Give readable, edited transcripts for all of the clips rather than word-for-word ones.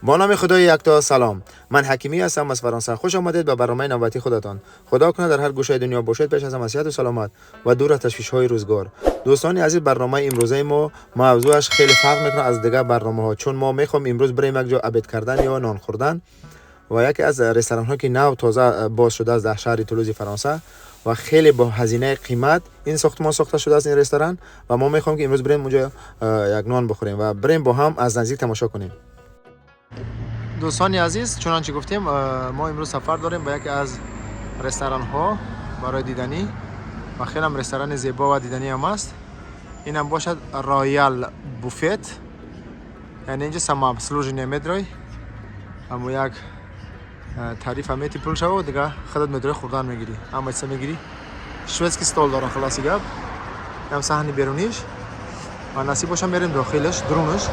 با نام خدای یکتا. سلام، من حکیمی هستم از فرانسه. خوش آمدید به برنامه نوبتی خودتان. خدا کنه در هر گوشه دنیا باشید، پیش از همه صحت و سلامت و دور از تشویش های روزگار. دوستان عزیز، برنامه امروزه ما موضوعش خیلی فرق میکنه از دیگر برنامه ها، چون ما میخوام امروز بریم یک جا обед کردن یا نان خوردن و یکی از رستوران ها که نو تازه باز شده است در شهر تولوز فرانسه و خیلی با هزینه قیمت این ساختمان ساخته شده است این رستوران و ما میخوام که امروز بریم اونجا یک نان بخوریم و بریم با هم از نزدیک تماشا کنیم. دوستان عزیز، چنانچه گفتیم ما امروز سفر داریم به یکی از رستوران ها برای دیدنی و خیلی هم رستوران زیبا و دیدنی هم است. این هم باشد Royal Buffet، یعنی اینجا самообслуживание میدروی، اما یک تعریف هم میتی پول شو، دیگه خودت میدروی خوردن میگیری، اما چه میگیری. шведский стол دارن. خلاصی گپ هم صحنه بیرونیش و نصیب باشم بریم داخلش، درونش،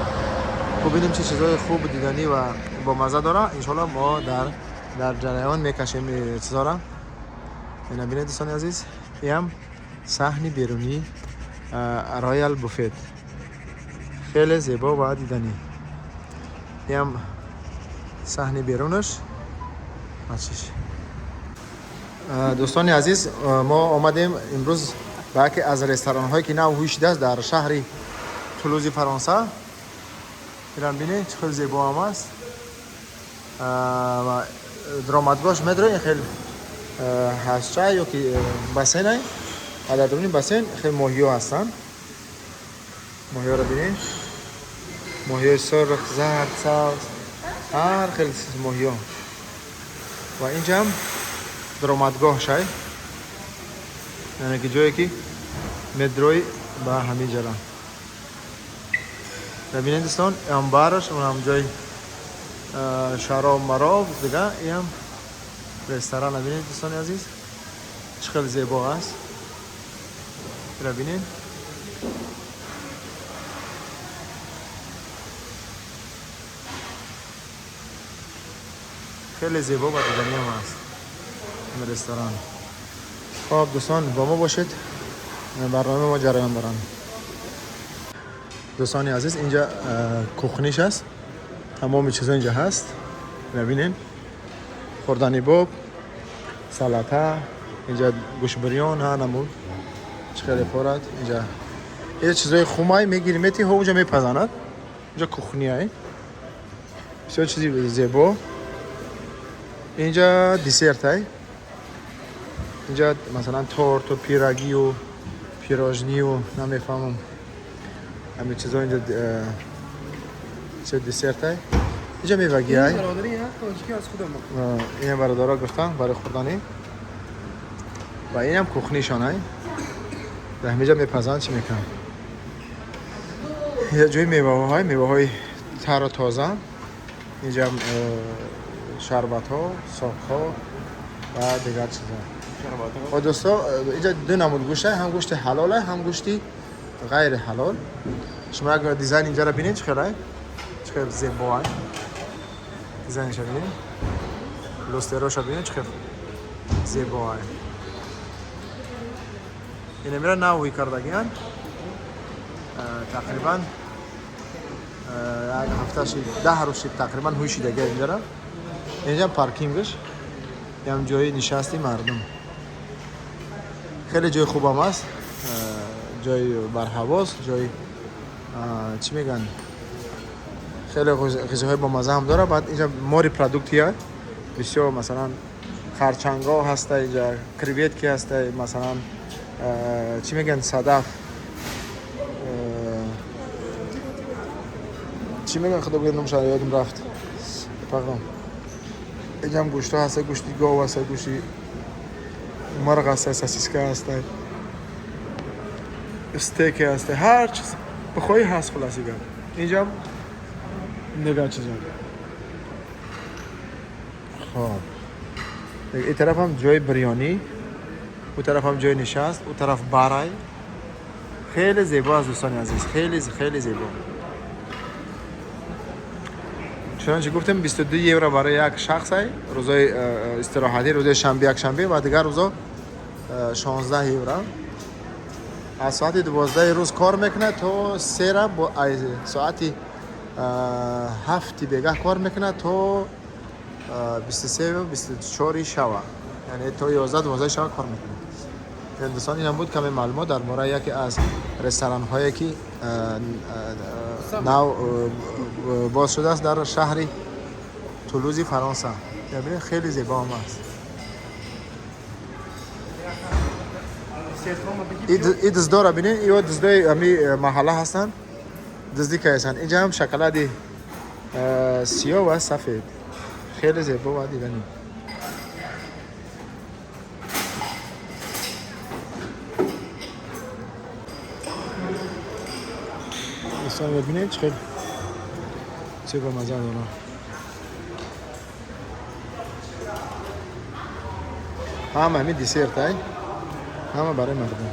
ببینیم چه چیزای خوب دیدنی و با مزه داره. انشالله ما در جریان میکشیم چیزا را. اینا ببینید دوستان عزیز، این هم صحن بیرونی Royal Buffet، خیلی زیبا و دیدنی. این هم صحن بیرونش. چیش دوستان عزیز، ما آمدیم امروز به یکی از رستوران هایی که نو شده است در شهر تولوز فرانسه. اینم بینید چه خیلی زیبا هم است و درآمدگاهش میداره. این خیلی هشچه یا که بسین و در درون بسین خیلی ماهی ها هستن. ماهی ها رو بینید، ماهی های سرخ، زرد، سبز، هر خیلی ماهی ها. و اینجا هم درآمدگاه شای، یعنی که جایی که مدروی به همین جرا. ببینید دوستان، هم بارش اون هم جای شراب مراب دیگه. این هم رستوران. ببینید دوستان عزیز، چه خیلی زیبا است. ببینید، خیلی زیبا و دیدنی هم است این رستوران. خب دوستان، با ما باشید، برنامه ما جریان دارن. دوستان عزیز، اینجا кухня ش است، تمام چیزا اینجا هست. ببینین، خوردنی بوب، سلطه، اینجا گوش بریان ها نمود چه خیلی خورد. اینجا چیزای خومای میگیری میتی ها اونجا میپزند. اینجا кухня ای بسیار چیزی زیبا. اینجا десерт های، اینجا مثلا تورت و пироги و пирожни و نمیفهمم همه چیزا اینجا چه десерт های. اینجا میوگی های. این برادرها گفتن برای خوردنی و این هم кухня شان های، در همینجا میپزن چی میکنن. اینجا جای میوه های، میوه های تر و تازه. اینجا هم شربت ها، ساک ها و دیگر چیزا. و دوستا، اینجا دو نمود گوشت، هم گوشت حلاله هم گوشتی غیر حلال. شما اگر design اینجا رو ببینید چه خیلی چه خیلی زیبا، design ش ببینید، لوستروش ببینید چه خیلی زیبا. این میره نوی کردگیان، تقریبا یک هفته شد، 10 روز شد تقریبا هوی شده اینجا را. اینجا پارکینگش هم جای نشستی مردم، خیلی جای خوب هم است، جای برهواست، جای چی میگن، خیلی غذاهای با مزه هم داره. بعد اینجا морепродукты هست بسیار، مثلا خرچنگا هست اینجا، креветки هست، مثلا چی میگن، صدف، چی میگن، خدا بگه نمش یادم رفت، pardon. اینجا هم گوشت هست، گوشتی گاو هست، گوشتی مرغ هست، сосиска هست، استیک هست، هر چیز بخوای هست. خلاصی گپ اینجا هم نگاه چیزا. خب این طرف هم جای بریانی، اون طرف هم جای نشست، اون طرف برای خیلی زیبا است دوستان عزیز، خیلی خیلی زیبا. چنانچه گفتم 22 یورو برای یک شخص های روزای استراحتی، روزای شنبه، یک شنبه و دیگر روزا 16 یورو. از ساعت 12 روز کار میکنه تا 3 را با ساعت 7 бегаҳ кор мекунад то 23 24 шава, яъне то 11-12 шава кор мекунад. Дӯстон, инам буд каме маълумот дар бораи яке аз ресторанҳое ки нав боз шудааст дар шаҳри Тулузи Фаронса. Бибинед, хеле зебо ҳам аст. И дуздора бинед, ио дуздои ҳами маҳалла ҳастанд, дуздӣ карданд. Инҷа ҳам шоколади сиёҳ ва сафед, хеле зебо ва диданӣ. Дӯстон, бибинед, чӣ хел чӣ ба маза дорад. Ҳама ҳами десерт ай, ҳама барои мардум.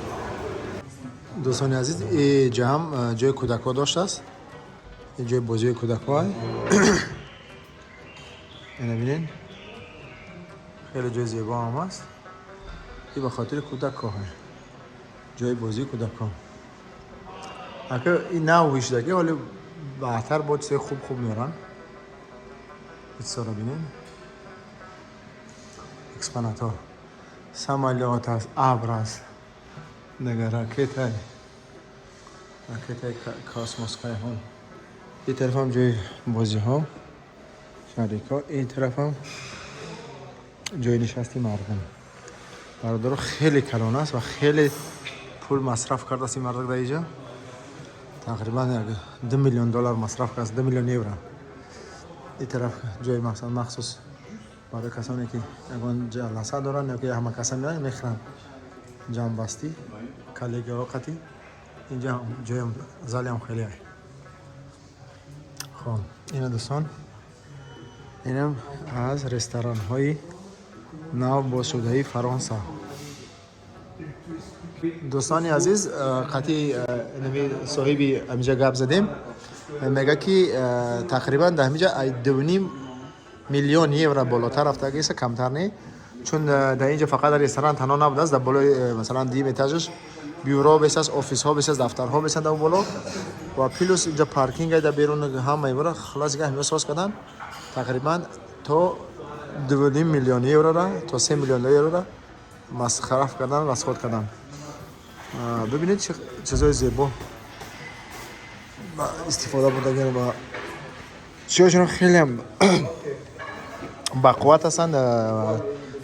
Дӯстони азиз, и ҷа ҳам ҷои кӯдакҳо доштааст, ин ҷои бозии кӯдакҳо ай. Ина бинед, хеле ҷои зебо ҳам аст. И ба хотири кӯдакҳо, ҷои бозии кӯдакҳо. Ака ин нав шудаги, ҳоли баъдтар бо чизои хуб хуб меоранд. Чизоро бинед, экспонатҳо, самолёт аст, абр аст, нега ракета, ракетаи космос, кайҳон. Ин тарафам ҷои бозиҳо, шарикҳо, ин тарафам ҷои нишасти мардум. Бародаро, хеле калон аст ва хеле пул масраф кардааст ин мардак дар инҷа. Тақрибан 2 миллион доллар масраф кардааст, 2 миллион евро. Ин тараф ҷои масалан махсус барои касоне ки ягон ҷаласа доранд ё ки ҳама каса меоянд, мехӯранд, ҷамъбастӣ коллегаҳо қатӣ. Инҷа ҷоям залиам хеле ай. Хоб, ина дӯстон, инам аз ресторанҳои нав бозшудаи Фаронса. Дӯстони азиз, қатъи инами соҳиби ҳаминҷа гап задем, мега ки тақрибан дар ҳаминҷа 2,5 миллион евро болотар рафтагиса, камтар не, чун дар инҷа фақат ресторан танҳо набудааст. Дар болои, масалан, дуюм этажаш бюро бесаст, офисҳо бесаст, дафтарҳо бесанд дар боло ва плюс инҷа паркинг дар берун, ҳама ибора. Хулос, га ҳамиро соз кардан, тақрибан то 2,5 миллион еврора, то 3 миллион еврора масраф кардан, расход кардан. Бибинед, чизои зебо истифода бурдагиан ва чизошон хелеам бақувват ҳастанд.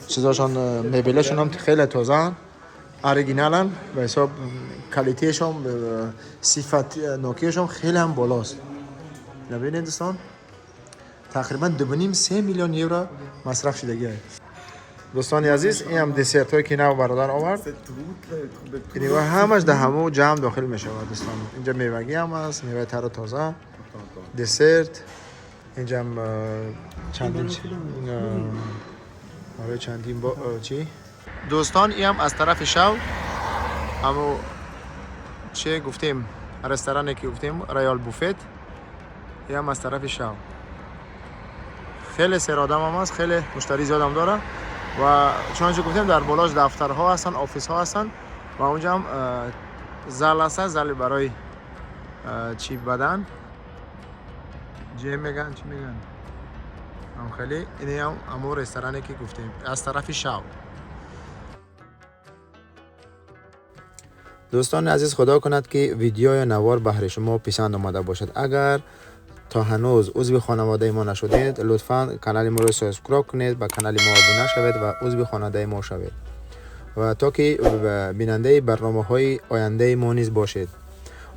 Чизошон, мебелашон ҳам хеле тозаанд, оригиналанд, ба ҳисоб qualité шон, сифатнокиашон хеле ҳам болост. Бибинед, дӯстон, тақрибан 2,5-3 миллион евро масраф шудагиа. Дӯстони азиз, ин ҳам десертҳое ки нав бародар овард, ҳамаш дар ҳаму ҷамъ дохил мешавад. Дӯстон, инҷа мевагӣ ҳам аст, меваи тару тоза, десерт. Инҷам чандин барои чандин чӣ. Дӯстон, иам аз тарафи шав, ҳаму че гуфтем, ресторане ки гуфтем, Роял Буфет, иам аз тарафи шав. Хеле серодамам аст, хеле муштарӣ зиёдам дорад ва чунончи гуфтем, дар болош дафтарҳо ҳастанд, офисҳо ҳастанд ва онҷа ҳам зал аст, зали барои чӣ бадан ҷем меган, чӣ меган ам хеле. Инам ҳамон ресторане ки гуфтем, аз тарафи шав. Дӯстони азиз, худо кунад ки видеои навор баҳри шумо писанд омада бошад. Агар то ҳанӯз узви хонаводаи мо нашудед, лутфан канали моро subscribe кунед, ба канали мо обуна шавед ва узви хонаводаи мо шавед ва то ки бинандаи барномаҳои ояндаи мо низ бошед.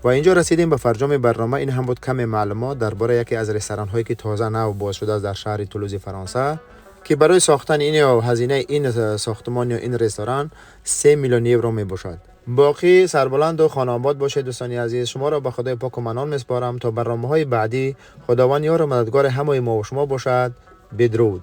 Ва инҷо расидем ба фарҷоми барнома. Ин ҳам буд каме маълумот дар бораи яке аз ресторанҳое ки тоза нав боз шудааст дар шаҳри Тулузи Фаронса, ки барои сохтани ин ё ҳазинаи ин сохтумон ё ин ресторан 3 миллион евро мебошад. Боқӣ сарбаланду хонаобод бошед, дӯстони азиз. Шуморо ба худои поку манон месупорам то барномаҳои баъдӣ. Худованд ёру мададгори ҳамаи мову шумо бошад. Бедруд.